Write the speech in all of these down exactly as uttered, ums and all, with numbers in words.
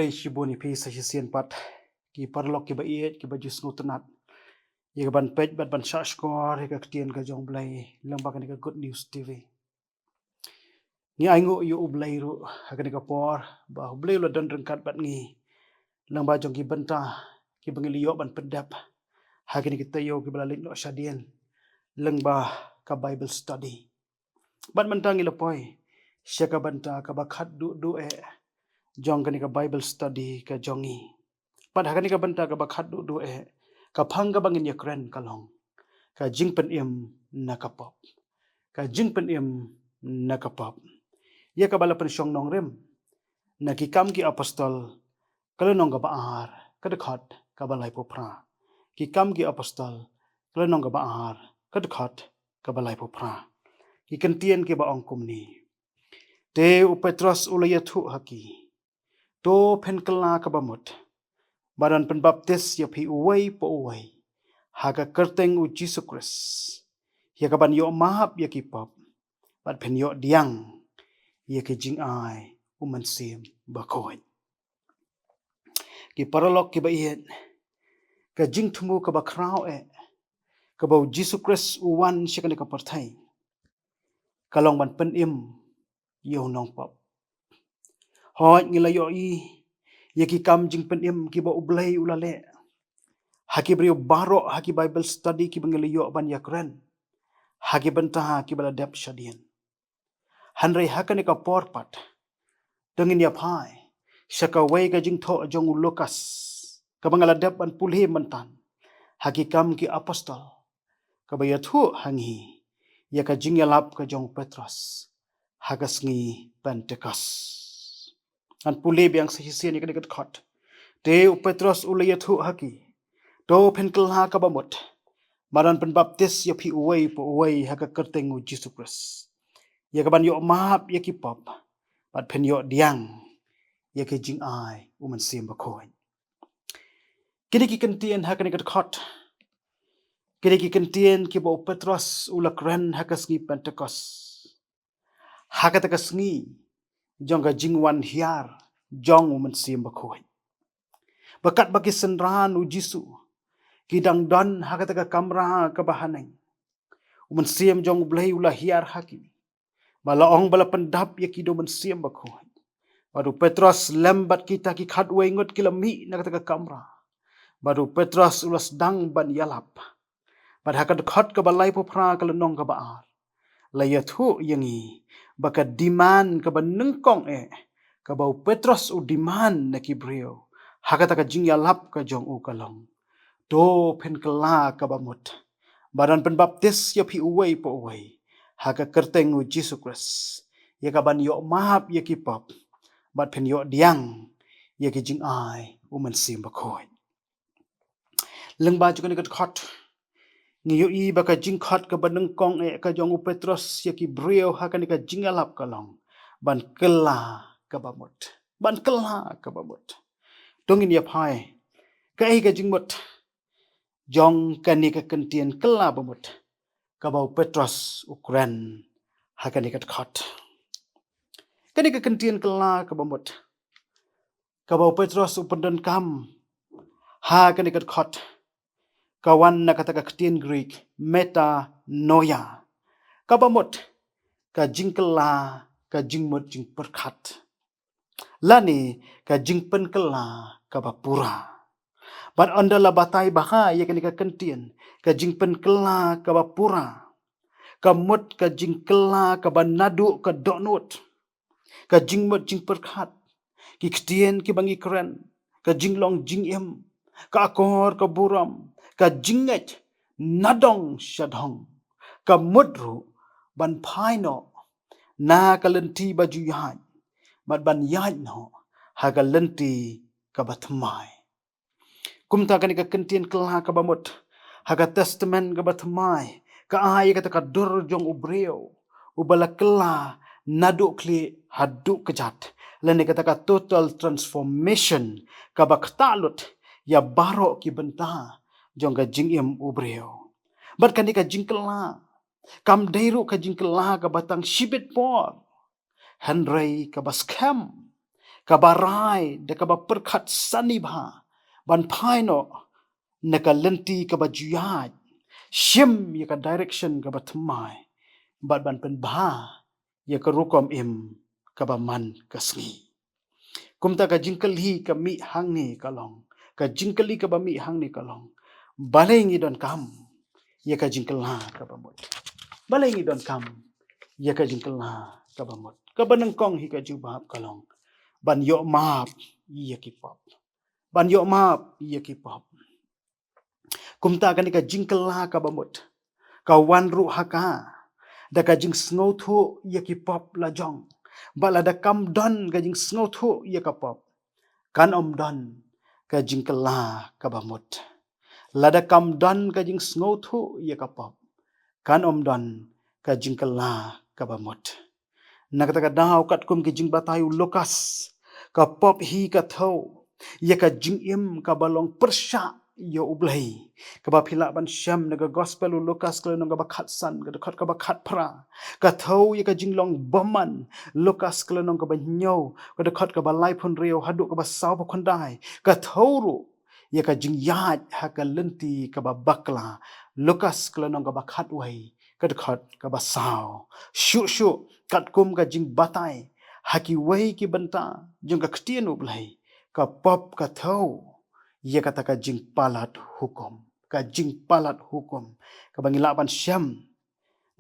Khublei shibun ïa phi sa shisien pat, ki paralok kiba ïeit, kiba ju sngewtynnat ïa ka ban peit bad ban shahshkor ïa ka ktien ka jong U Blei lyngba kane ka Good News T V. Ngi ainguh ïa U Blei ruh ha kane ka por ba U Blei u la don ryngkat bad ngi lyngba jong ki bynta kiba ngi la ïoh ban pyndep ha kine ki taïew kiba la leit noh shadien lyngba ka Bible study. Bad mynta ngi la poi sha ka bynta kaba khatduh duh eh jong kane ka Bible study ka jong ngi. Bad ha kane ka bynta kaba khatduh duh eh, ka phang kaba ngin ïakren ka long ka jingpynim na ka pop. Ka jingpynim na ka pop, ïa kaba la pynshong nongrim na Ki Kam ki Apostol, ka lynnong kaba ar, ka dkhot kaba laiphew phra. Ki Kam ki Apostol, ka lynnong kaba ar, ka dkhot kaba laiphew phra. Ki kyntien kiba ong kumne: Te u Petros u la ïathuh ha ki: To phin kylla kaba mut, bad yn pynbaptis ïa phi uwei pa uwei ha ka kyrteng U Jisu Khrist, ïa ka ban ïoh map ïa ki pop, bad phin ïoh diang ïa ki jingai U Mynsiem Bakhuid. Ki paralok kiba ïeit, ka jingthmu kaba khraw eh kaba U Jisu Khrist u wan sha kane ka pyrthei, ka long ban pynim ïa u nongpop. Hooid, ngi la ïohi ïa ki kam jingpynim kiba U Blei u la leh ha ki briew baroh ha ki Bible study kiba ngi la ïoh ban ïakren ha ki bynta kiba la dep shadien. Hynrei ha kane ka por pat, to ngin ïa phai sha kawei ka jingthoh jong u Lukas kaba nga la dep ban pule mynta ha Ki Kam ki Apostol, kaba ïathuh ha ngi ïa ka jingïalap ka jong u Petros ha ka sngi Pentekost. Ngan pule biang sa shisien ïa kane ka dkhot. Te u Petros u la ïathuh ha ki: To phin kylla kaba mut, bad yn pynbaptis ïa phi uwei pa uwei ha ka kyrteng U Jisu Khrist, ïa ka ban ïoh map ïa ki pop, bad phin ïoh diang ïa ki jingai U Mynsiem Bakhuid. Kine ki kyntien ha kane ka dkhot, kine ki kyntien kiba u Petros u la kren ha ka sngi Pentekost, ha kata ka sngi jong ka jingwan hiar jong U Mynsiem Bakhuid. Ba katba ki synran U Jisu ki dang don ha kata ka kamra kaba haneng, U Mynsiem jong U Blei u la hiar ha ki, ba la ong ba la pyndap ïa ki da U Mynsiem Bakhuid. Bad u Petros lem bad kita ki khatwei ngut ki la mih na kata ka kamra, bad u Petros u la sdang ban ïalap. Bad ha ka dkhot kaba laiphew phra ka lynnong kaba ar, la ïathuh ïa ngi ba ka demand kaba nyngkong eh kaba u Petros u demand na ki briew ha kata ka jingïalap ka jong u ka long: To phin kylla kaba mut, bad yn pynbaptis ïa phi uwei pa uwei ha ka kyrteng U Jisu Khrist, ïa ka ban ïoh map ïa ki pop, bad phin ïoh diang ïa ki jingai U Mynsiem Bakhuid. Lyngba jong kane ka dkhot, ngi ïohi ba ka jingkhot kaba nyngkong eh ka jong u Petros ïa ki briew ha kane ka jingïalap ka long ban kylla kaba mut. Ban kylla kaba mut. To ngin ïa phai, kaei ka jingmut jong kane ka kyntien kylla ba mut kaba u Petros u kren ha kane ka dkhot? Kane ka kyntien kylla kaba mut kaba u Petros u pyndonkam ha kane ka dkhot, ka wan na kata ka ktien Greek metanoia, kaba mut ka jingkylla, ka jingmut jingpyrkhat, lane ka jingpynkylla kaba pura. Bad ynda la batai bha ïa kane ka kyntien, ka jingpynkylla kaba pura, ka mut ka jingkylla kaba naduh ka dohnud, ka jingmut jingpyrkhat, ki ktien kiba ngi kren, ka jinglong jingim, ka akor ka burom, ka jingngeit nadong shadong, ka mut ruh ban phai noh na ka lynti ba ju ïaid, bad ban ïaid noh ha ka lynti kaba thymmai. Kumta kane ka kyntien kylla kaba mut ha ka Testament kaba thymmai ka ai kata ka dur jong u briew uba la kylla naduh khlieh haduh kjat, lane kata ka total transformation kaba ktah lut ïa baroh ki bynta jong ka jingim u briew. Bad kane ka jingkylla kam dei ruh ka jingkylla kaba tang shibit por, hynrei kaba skhem, kaba rai da kaba pyrkhat sani bha ban phai noh na ka lynti kaba ju ïaid, shim ïa ka direction kaba thymmai, bad ban pynbha ïa ka rukom im kaba man ka sngi. Kumta ka jingkylli ka mih hangne ka long, ka jingkylli kaba mih hangne ka long, balei ngi donkam ïa ka jingkylla kaba mut? Balei ngi donkam ïa ka jingkylla kaba mut? Kaba nyngkong hi ka jubab ka long ban ïoh map ïa ki pop. Ban ïoh map ïa ki pop. Kumta kane ka jingkylla kaba mut ka wan ruh ha ka da ka jingsngewthuh ïa ki pop la jong. Bad lada kam don ka jingsngewthuh ïa ka pop, kan ym don ka jingkylla kaba mut. Lada kam don ka jingsngewthuh ïa ka pop, kan ym don ka jingkylla kaba mut. Na kata ka daw, katkum ki jingbatai u Lukas, ka pop hi ka thew ïa ka jingim kaba long pyrshah ïa U Blei, kaba phi lah ban shem na ka Gospel u Lukas ka lynnong kaba khatsan, ka dkhot kaba khatphra. Ka thew ïa ka jinglong bymman, Lukas ka lynnong kaba hynñiew, ka dkhot kaba laiphew hynriew haduh kaba sawphew khyndai. Ka thew ruh ïa ka jingïaid ha ka lynti kaba bakla, Lukas ka lynnong kaba khatwei, ka dkhot kaba saw. Shuh shuh katkum ka jingbatai ha kiwei ki bynta jong ka ktien U Blei, ka pop ka thew ïa kata ka jingpalat hukum, ka jingpalat hukum, kaba ngi lah ban shem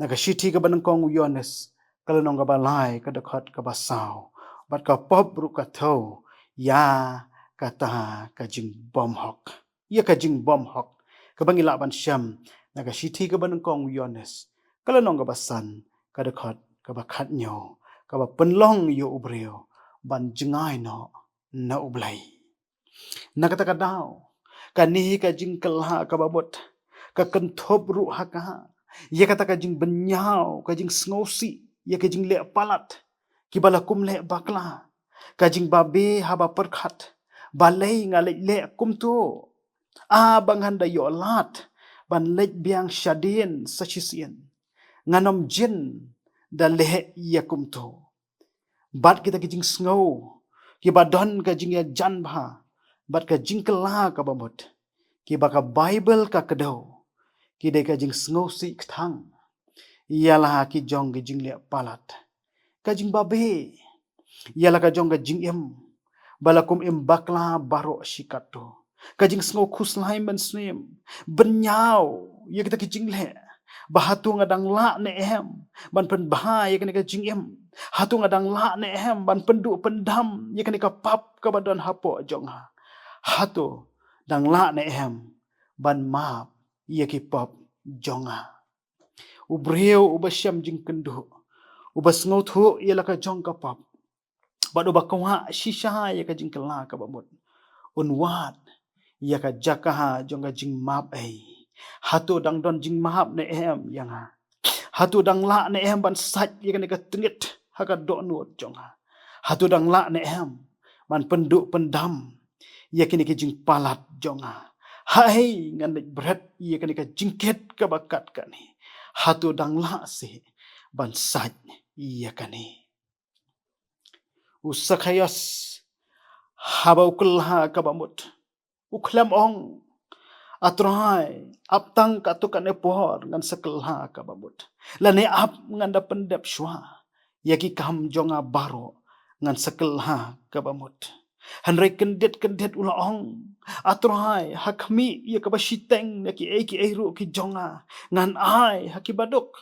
na ka shithi kaba nyngkong u Ïoannis, ka lynnong kaba lai, ka dkhot kaba saw. Bad ka pop ruh ka thew ïa kata ka jingbymhok, ïa ka jingbymhok, kaba ngi lah ban shem na ka shithi kaba nyngkong u Ïoannis, ka lynnong kaba san, ka dkhot kaba khathynñiew, kaba pynlong ïa u briew ban jngai noh na U Blei. Na kata ka daw, kane hi ka jingkylla kaba mut ka kynthup ruh ha ka ïa kata ka jingbynñiaw, ka jingsngewsih ïa ka jingleh palat kiba la kum leh bakla, ka jingbabe haba pyrkhat, balei nga leit leh kumto? A ba ngan da ïoh lad ban leit biang shadien sa shisien, ngan ym jin da leh ïa kumto. Bad kita ki jingsngew kiba don ka jingïajan bha bad ka jingkylla kaba mut, kiba ka Baibl ka kdew, ki dei ka jingsngewsih kthang ïa la ki jong ki jingleh palat, ka jingbabe ïa la ka jong ka jingim ba la kum im bakla baroh shi katto, ka jingsngew khuslai mynsiem, bynñiaw ïa kita ki jingleh, ba hato nga dang lah ne em ban pynbha ïa kane ka jingim, hato nga dang lah ne em ban pynduh pyndam ïa kane ka pap kaba don hapoh jong nga, hato dang lah ne em ban map ïa ki pap jong nga. U briew uba shem jingkynduh, uba sngewthuh ïa la ka jong ka pap, bad uba kwah shisha ïa ka jingkylla kaba mut, un wad ïa ka jaka jong ka jingmap ei. Hato dang don jingmap ne em ïa nga? Hato dang lah ne em ban sait ïa kane ka tngit ha ka dohnud jong nga? Hato dang lah ne em ban pynduh pyndam ïa kine ki jingpalat jong nga? Haei ngan leit bret ïa kane ka jingkit kaba kat kane? Hato dang lah seh ban sait ïa kane? U Sakhaios, haba u kylla kaba mut, u khlem ong, A Trai, ap tang katto katne por ngan sa kylla kaba mut, lane ap ngan da pyndep shuwa ïa ki kam jong nga baroh, ngan sa kylla kaba mut. Hynrei kyndit kyndit u la ong, A Trai, ha khmih ïa kaba shiteng na kiei kiei ruh ki jong nga, ngan ai ha kiba duk.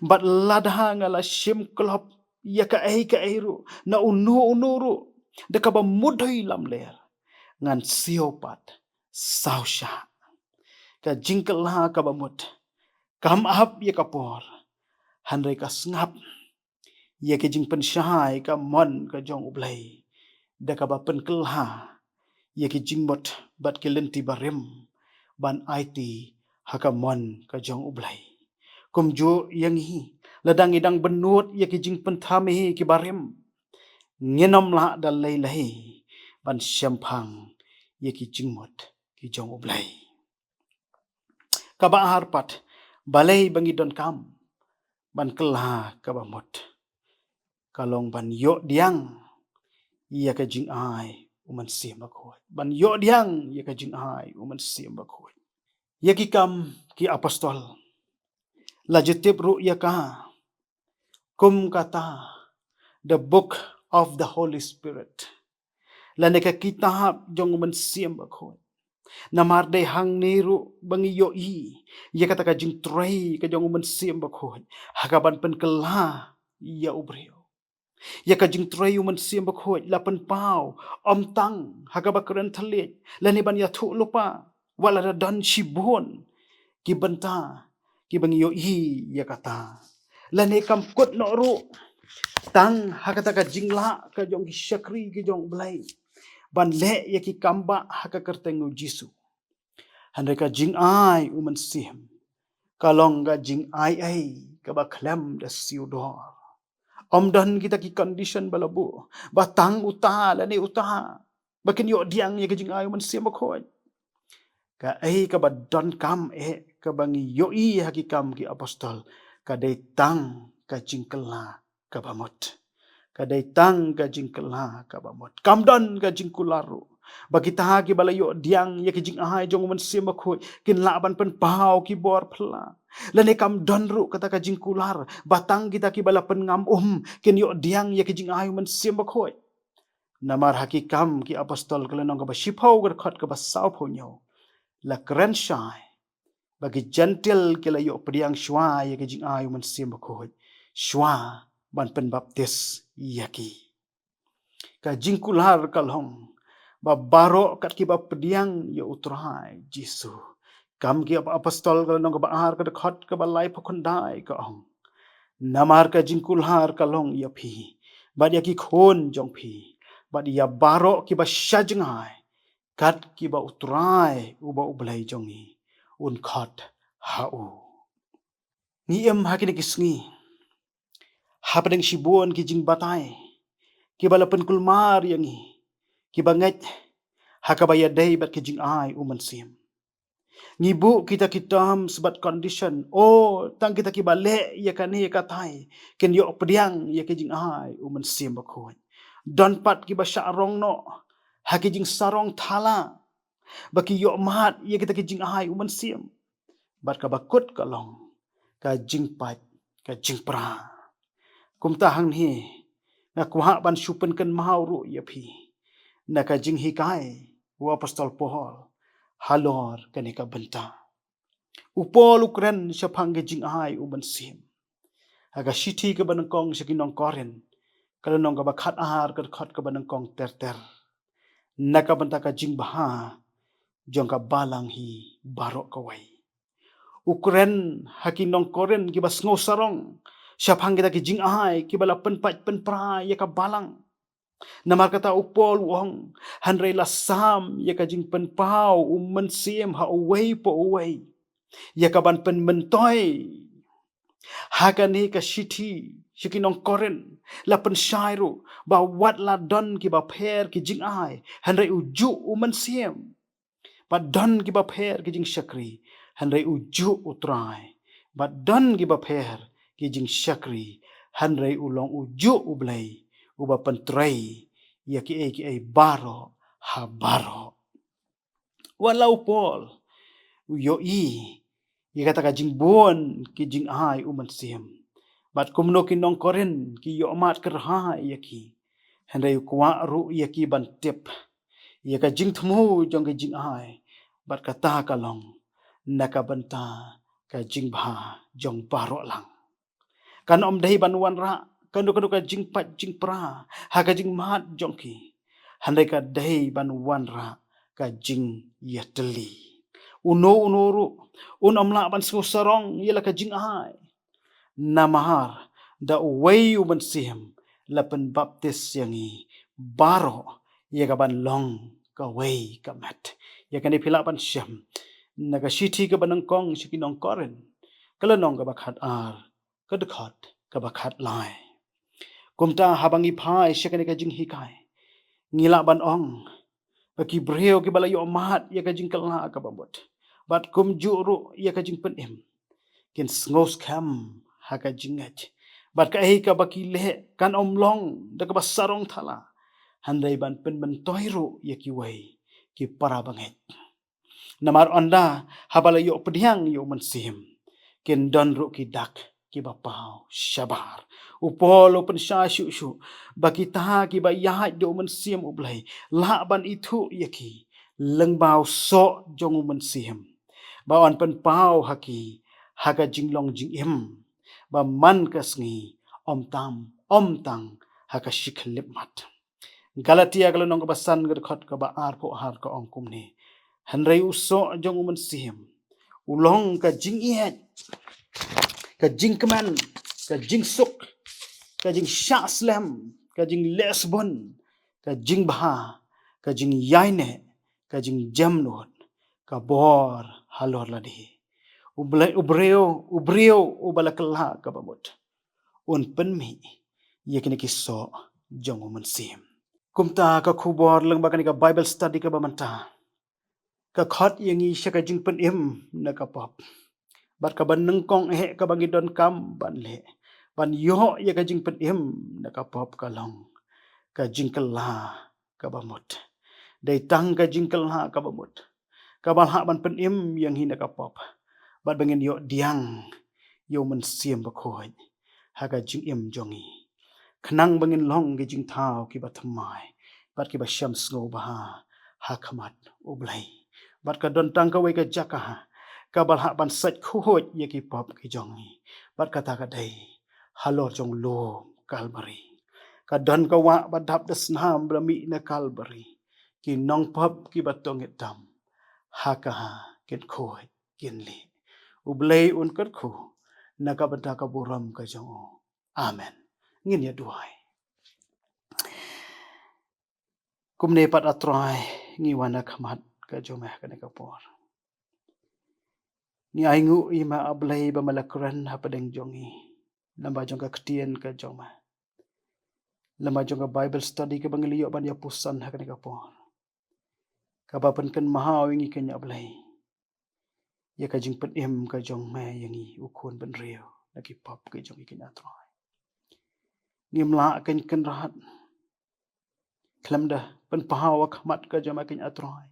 Bad lada nga la shim klop ïa kaei kaei ruh na uno uno ruh da kaba mudui lamler, ngan siew pat saw shah. Ka jingkylla kaba mut kam ap ïa ka por, hynrei ka sngap ïa ka jingpynshai ka mon ka jong U Blei da kaba pynkylla ïa ki jingmut bad ki lynti barim ban aiti ha ka mon ka jong U Blei. Kumjuh ïa ngi, lada ngi dang bynnud ïa ki jingpynthame hi ki barim, ngin ym lah da lei lei ban shemphang ïa ki jingmut ki jong U Blei. Kaba ar pat, balei ba ngi donkam ban kylla kaba mut? Ka long ban ïoh diang ïa ka jingai u Mynsiem Bakhuid. Ban ïoh pdiang ïa ka jingai u Mynsiem Bakhuid. Ïa ki Kam ki Apostol. La ju tip ruh ïa ka kum kata, the book of the Holy Spirit. Lane ka kitab jong u Mynsiem Bakhuid. Namar dei hangne ruh ba ngi ïohi ïa kata ka jingtrei ka jong u Mynsiem Bakhuid ha ka ban pynkylla ïa u briew. Ïa ka jingtrei u Mynsiem Bakhuid la pynpaw ym tang ha kaba kren thylliej lane ban ïathuh lypa, wat la da don shibun ki bynta kiba ngi ïohi ïa kata. Lane kam kut noh ruh tang ha kata ka jinglah ka jong ki shakri ki jong U Blei ban leh ïa ki kam bah ha ka kyrteng U Jisu. Hynrei ka jingai u Mynsiem ka long ka jingai ei kaba khlem da siew dor. Ym don kita ki condition ba la buh ba tang uta lane uta ba kin ïoh pdiang ïa ka jingai u Mynsiem Bakhuid. Kaei kaba donkam eh kaba ngi ïohi ha ki Kam ki Apostol, ka dei tang ka jingkylla kaba mut. Ka dei tang ka jingkylla kaba mut. Kam don ka jingkular ruh ba kita kiba la ïoh pdiang ïa ka jingai jong u Mynsiem Bakhuid kin lah ban pynpaw ki bor phylla. Lane kam don ruh kata ka jingkular ba tang kita kiba la pynngam um kin ïoh pdiang ïa ka jingai u Mynsiem Bakhuid. Namar ha ki Kam ki Apostol ka lynnong kaba shiphew ka dkhot kaba sawphew hynñiew la kren shai ba ki Jentil ki la ïoh pdiang shuwa ïa ka jingai u Mynsiem Bakhuid shuwa ban pynbaptis ïa ki. Ka jingkular ka long ba baroh kat kiba pdiang ïa U Trai Jisu. Kam ki Apostol ka lynnong kaba ar ka dkhot kaba laiphew khyndai ka ong, namar ka jingkular ka long ïa phi bad ïa ki khun jong phi bad ïa baroh kiba sha jngai, kat kiba U Trai uba U Blei jong ngi un khot ha u. Ngi im ha kine ki sngi hapdeng shibun ki jingbatai kiba la pynkulmar ïa ngi kiba ngeit ha kaba ïadei bad ka jingai u Mynsiem. Ngi buh kita ki terms bad condition. Oh, tang kita kiba leh ïa kane ïa katai kin ïoh pdiang ïa ka jingai u Mynsiem Bakhuid. Don pat kiba shah rong noh ha ki jingsarong thala ba ki ïoh mad ïa kita ki jingai u Mynsiem. Bad kaba kut ka long ka jingpait ka jingpra. Kumta hangne nga kwah ban shu pynkynmaw ruh ïa phi na ka jinghikai u Apostol Paul halor kane ka bynta. U Paul u kren shaphang ka jingai u Mynsiem ha ka shithi kaba nyngkong sha ki nong Korinth, ka lynnong kaba khat ar ka dkhot kaba nyngkong ter ter, na ka bynta ka jingbha jong ka balang hi baroh kawei. U kren ha ki nong Korinth kiba sngew sarong shaphang kita ki jingai kiba la pynpait pynpra ïa ka balang. Namar kata u Paul u ong, hynrei la sam ïa ka jingpynpaw u Mynsiem ha uwei pa uwei ïa ka ban pynmyntoi. Ha kane ka shithi sha ki nong Korinth la pynshai ruh ba wat la don kiba pher ki jingai, hynrei u juh u Mynsiem. Bad don kiba pher ki jingshakri, hynrei u juh u Trai. Bad don kiba pher ki jingshakri, hynrei u long u juh U Blei uba pyntrei ïa kiei kiei baroh ha baroh. Wat la u Paul u ïohi ïa kata ka jingbun ki jingai u Mynsiem bad kumno ki nong Korinth ki ïoh mad kyrhai ïa ki, hynrei u kwah ruh ïa ki ban tip ïa ka jingthmu jong ki jingai, bad kata ka long na ka bynta ka jingbha jong baroh lang. Kan ym dei ban wanrah kano kano ka jingpait jingpra ha ka jingmad jong ki, hynrei ka dei ban wanrah ka jingïatylli. Uno uno ruh un ym lah ban sngew sarong ïa la ka jingai, namar da uwei u Mynsiem la pynbaptis ïa ngi baroh ïa ka ban long kawei ka met. Ïa kane phi lah ban shem na ka shithi kaba nyngkong sha ki nong Korinth, ka lynnong kaba khat ar ka dkhot kaba khat lai. Kumta haba ngi phai sha kane ka jinghikai, ngi lah ban ong ba ki briew kiba la ïoh mad ïa ka jingkylla kaba mut bad kumjuh ruh ïa ka jingpynim, kin sngew skhem ha ka jingngeit bad kaei kaba ki leh kan ym long da kaba sarong thala, hynrei ban pynmyntoi ruh ïa kiwei ki para bangeit. Namar ynda haba la ïoh pdiang ïa u Mynsiem, kin don ruh ki dak kiba paw shabar. U Paul u pynshai shuh shuh ba kita kiba ïaid da u Mynsiem U Blei lah ban ithuh ïa ki lyngba u soh jong u Mynsiem, ba yn pynpaw ha ki ha ka jinglong jingim ba man ka sngi, ym tam, ym tang ha ka shi khyllipmat. Galatia ka lynnong kaba san ka dkhot kaba arphew ar ka ong kumne: Hynrei u soh jong u Mynsiem u long ka jingïeit, ka jingkmen, ka jingsuk, ka jingshah slem, ka jingleh sbun, ka jingbha, ka jingïaineh, ka jingjemnud, ka bor halor lade. U Blei, u briew, u briew uba la kylla kaba mut un pynmih ïa kine ki soh jong u Mynsiem. Kumta ka khubor lyngba kane ka Bible study kaba mynta ka khot ïa ngi sha ka jingpynim na ka pop bad kaba nyngkong eh kaba ngi donkam ban leh ban ïoh ïa ka jingpynim na ka pop ka long ka jingkylla kaba mut. Dei tang ka jingkylla kaba mut kaba lah ban pynim ïa ngi na ka pop bad ba ngin ïoh pdiang ïa u Mynsiem Bakhuid ha ka jingim jong ngi, khnang ba ngin long ki jingthaw kiba thymmai bad kiba shem sngewbha ha khmat U Blei. Bad ka don tang kawei ka jaka kaba lah ban sait khuid ïa ki pop ki jong ngi, bad kata ka dei halor jong lum Kalbari. Ka don ka wah ba dap da snam ba la mih na Kalbari. Ki nongpop kiba tong ïa tam ha ka kin khuid kin lih. U Blei un kyrkhu na ka bynta ka burom ka jong u. Amen. Ngin ïa duwai. Kumne pat A Trai, ngi wan ha khmat ka jong me ha kane ka por. Ngi ainguh ïa me A Blei ba me la kren hapdeng jong ngi lyngba jong ka ktien ka jong me, lyngba jong ka Bible study kaba ngi la ïoh ban ïa puson ha kane ka por, kaba pynkynmaw ïa ngi kein A Blei ïa ka jingpynim ka jong me ïa ngi u khun bynriew na ki pop ki jong ngi kein A Trai. Ngim lah kein Kynrad khlem da pynpaw ha khmat ka jong me kein A Trai.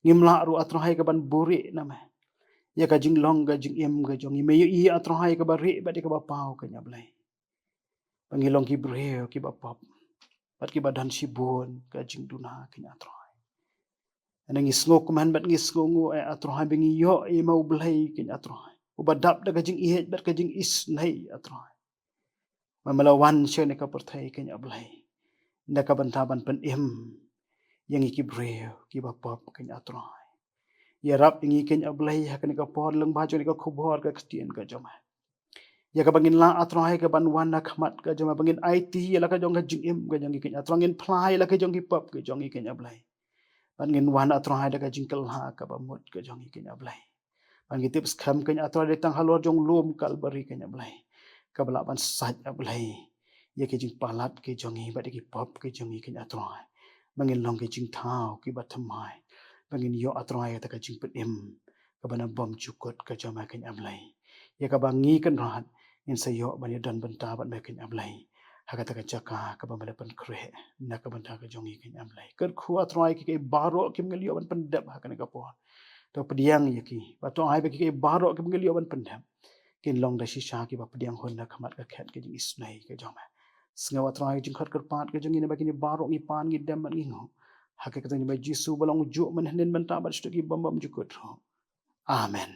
Ngim lah ruh A Trai ka ban buhrieh na me ïa ka jinglong ka jingim ka jong ngi. Me ïohi A Trai kaba rieh bad ïa kaba paw kein A Blei. Ba ngi long ki briew kiba pop bad kiba don shibun ka jingduna kein A Trai. Ngi sngewkmen bad ngi sngewnguh eh A Trai ba ngi ïoh ïa me U Blei kein A Trai, uba dap da ka jingïeit bad ka jingisynei A Trai. Me la wan sha kane ka pyrthei kein A Blei na ka bynta ban pynim ïa ngi ki briew kiba pop kein A Trai. Ïarap ïa ngi kein A Blei ha kane ka por lyngba jong kane ka khubor ka ktien ka jong me, ïa kaba ngin lah A Trai ka ban wan ha khmat ka jong me, ba ngin aiti ïa la ka jong ka jingim ka jong ngi kein A Trai, ngin phla ïa la ka jong ki pop ka jong ngi kein A Blei. Bad ngin wan A Trai da ka jingkylla kaba mut ka jong ngi kein A Blei. Bad ngi tip skhem kein A Trai dei tang halor jong lum Kalbari kein A Blei kaba lah ban sait A Blei ïa ki jingpalat ki jong ngi bad ïa ki pop ki jong ngi kein A Trai. Ba ngin long ki jingthaw kiba thymmai, ba ngin ïoh A Trai ïa kata ka jingpynim kaba na bymjukut ka jong me kein A Blei, ïa kaba ngi Kynrad ngin sa ïoh ban ïadon bynta bad me kein A Blei ha kata ka jaka kaba me la pynkhreh na ka bynta ka jong ngi kein A Blei. Kyrkhu A Trai ïa kiei kiei baroh kiba ngi la ïoh ban pyndep ha kane ka por. To pdiang ïa ki, bad to ai ba kiei kiei baroh kiba ngi la ïoh ban pyndep kin long da shisha kiba pdiang hun na khmat ka khet ka jingisynei ka jong me. Sngew A Trai ka jingkhot kyrpad ka jong ngi, naba kine baroh ngi pan ngi dem bad ngi nguh ha ka kyrteng jong me Jisu ba long juh mynhynnin mynta bad shaduh ki bym bymjukut ruh. Amen.